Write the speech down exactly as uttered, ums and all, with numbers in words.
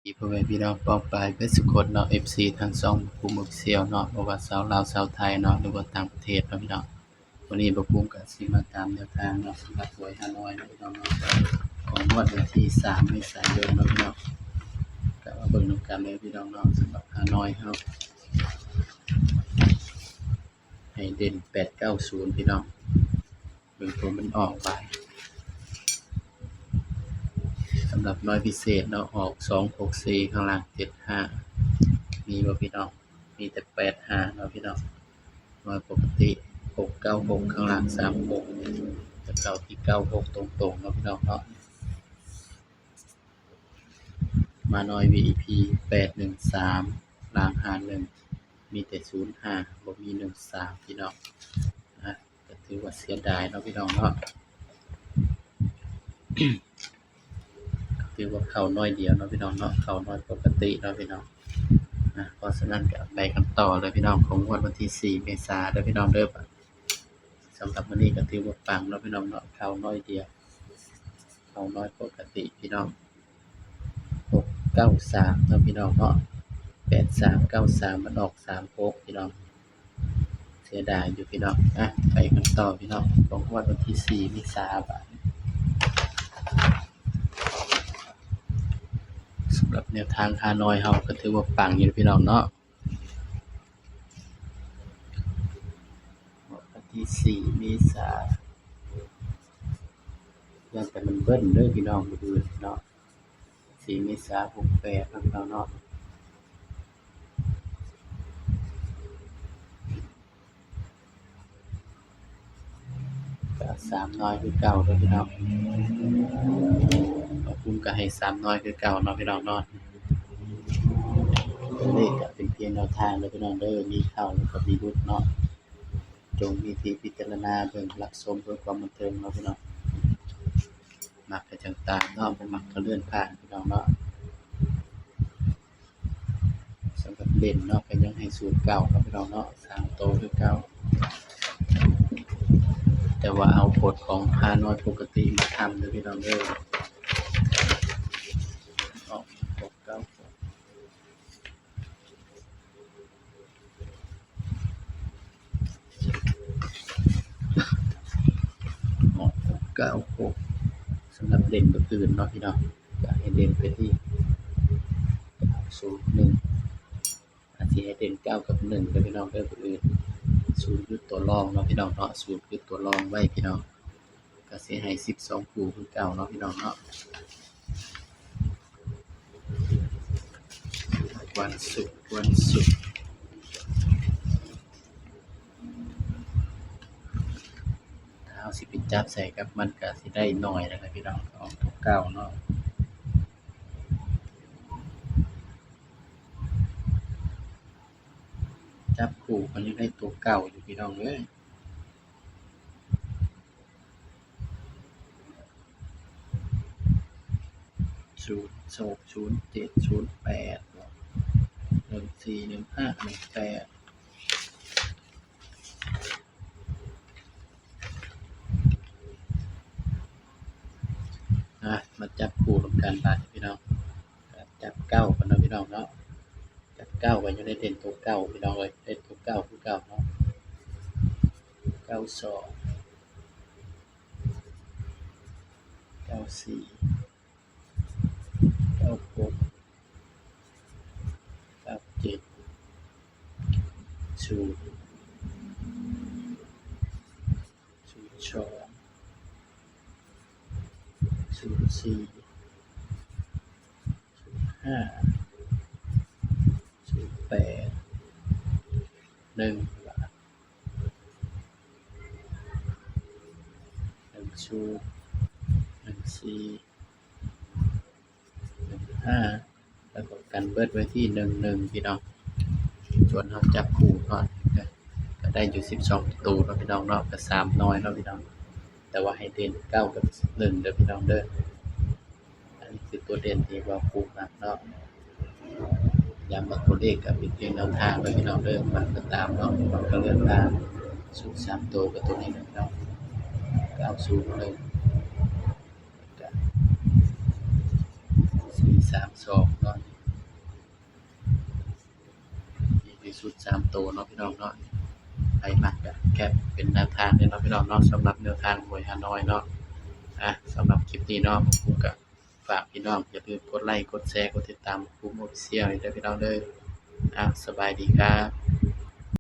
ดีพ่อแม่พี่น้องป้องปายเบิดสุคนเนาะ เอฟซี ทั้งสองกลุ่ม Official เนาะ บ่ว่าชาวลาวชาวไทยเนาะ หรือว่าต่างประเทศเนาะพี่น้อง วันนี้บ่าวภูมิก็สิมาตามแนวทางเนาะ สำหรับหวยฮานอยเนาะพี่น้องเนาะ ของงวดวันที่สามเมษายนเนาะพี่น้อง ก็มาเบิ่งนำกันเลยพี่น้องเนาะ สำหรับฮานอยเฮา ให้เด่นแปดเก้าศูนย์พี่น้อง เบิ่งตัวมันออกไป สำหรับน้อยพิเศษเนาะ ออกสองหกสี่ ข้างล่างเจ็ดห้า มีบ่พี่น้อง มีแต่แปดห้าเนาะพี่น้อง น้อยปกติ หกเก้าหก ข้างล่างสามหก จะเข้าที่เก้าหกตรงๆเนาะพี่น้องเนาะ มาน้อย วี อี พี แปดหนึ่งสาม ล่างห้าหนึ่ง มีแต่ศูนย์ห้า บ่มีหนึ่งสามพี่น้อง นะ ก็ถือว่าเสียดายเนาะพี่น้องเนาะ ถือว่าเข้าน้อยเดียวเนาะพี่น้องเนาะ เข้าน้อยปกติเนาะพี่น้อง นะ เพราะฉะนั้นก็ไปกันต่อเลยพี่น้อง ของงวดวันที่สี่เมษาเด้อพี่น้องเด้อ สำหรับมื้อนี้ก็ถือว่าปังเนาะพี่น้องเนาะ เข้าน้อยเดียว เข้าน้อยปกติพี่น้อง หกเก้าสามเนาะพี่น้องเนาะ แปดสามเก้าสาม มันออกสามหกพี่น้อง เสียดายอยู่พี่น้อง อ่ะ ไปกันต่อพี่น้อง ของงวดวันที่สี่เมษาบาดนี้ สำหรับแนวทางฮานอยเฮาก็ถือว่าปังอยู่พี่น้องเนาะ วันที่สี่เมษา ย่านแต่มันเบิ้ลเด้อพี่น้อง มื้ออื่นเนาะ สี่เมษา หกแปดเนาะพี่น้องเนาะ ก็สามน้อยคือเก่าเด้อพี่น้อง บ่าวภูมิก็ให้สามน้อยคือเก่าเนาะพี่น้องเนาะ เลขก็เป็นเพียงแนวทางเด้อพี่น้องเด้อ มีเข้าแล้วก็มีหลุดเนาะ จงมีที่พิจารณาเบิ่งรับชมเพื่อความบันเทิงเนาะพี่น้อง มักก็จั่งตามเนาะ บ่มักก็เลื่อนผ่านพี่น้องเนาะ สำหรับเด่นเนาะ ก็ยังให้ศูนย์เก้าเนาะพี่น้องเนาะ สามตัวคือเก่า แต่ว่าเอากฎของฮานอยปกติมาทำเด้อพี่น้องเด้อ ออกหกเก้าหก ออกหกเก้าหก สำหรับเด่นตัวอื่นเนาะพี่น้อง ก็ให้เด่นไปที่เก้าศูนย์หนึ่ง อาจสิให้เด่นเก้ากับหนึ่งเด้อพี่น้องเด้อ ตัวอื่น ศูนย์คือตัวรองเนาะพี่น้องเนาะ ศูนย์คือตัวรองไว้พี่น้อง ก็สิให้สิบสองคู่คือเก่าเนาะพี่น้องเนาะ วันศุกร์ วันศุกร์ ถ้าเฮาสิไปจับใส่กับมันก็สิได้น้อยแล้วนะพี่น้อง ออกตัวเก่าเนาะ จับคู่ก็ยังได้ตัวเก่าอยู่พี่น้องเอ้ย ศูนย์หก ศูนย์เจ็ด ศูนย์แปด หนึ่งสี่ หนึ่งห้า หนึ่งแปด อ่ะ มาจับคู่นำกันบาดนี้พี่น้อง จับเก้ากันเนาะพี่น้องเนาะ จับเก้าก็ยังได้เด่นตัวเก่าพี่น้องเอ้ย เด่นตัวเก่าคือเก่าเนาะ เก้าสอง เก้าสี่ เก้าหก เก้าเจ็ด ศูนย์ ศูนย์สอง ศูนย์สี่ ศูนย์ห้า ศูนย์แปด หนึ่ง หนึ่งศูนย์ หนึ่งสี่ หนึ่งห้า แล้วก็กันเบิดไว้ที่หนึ่งหนึ่งพี่น้อง ส่วนเฮาจับคู่ก่อน ก็ ก็ได้อยู่สิบสองตัวเนาะพี่น้องเนาะ ก็สามน้อยเนาะพี่น้อง แต่ว่าให้เด่นเก้ากับหนึ่งเด้อพี่น้องเด้อ อันนี้คือตัวเด่นที่ว่าคู่มักเนาะ ย้ำว่าตัวเลขก็เป็นเพียงแนวทางเด้อพี่น้องเด้อ มักก็ตามเนาะ มักก็เลื่อนผ่าน สูตรสามตัวก็ตัวนี้นะพี่น้อง เก้าศูนย์หนึ่ง สี่สามสองเนาะ ชุดสามตัวเนาะพี่น้องเนาะ ใครมักก็แคปเป็นแนวทางเด้อเนาะพี่น้องเนาะ สำหรับแนวทางหวยฮานอยเนาะ อ่ะ สำหรับคลิปนี้เนาะ ผมก็ฝากพี่น้องอย่าลืมกดไลค์ กดแชร์ กดติดตามภูมิ Official นี่เด้อพี่น้องเด้อ อ่ะ สบายดีครับ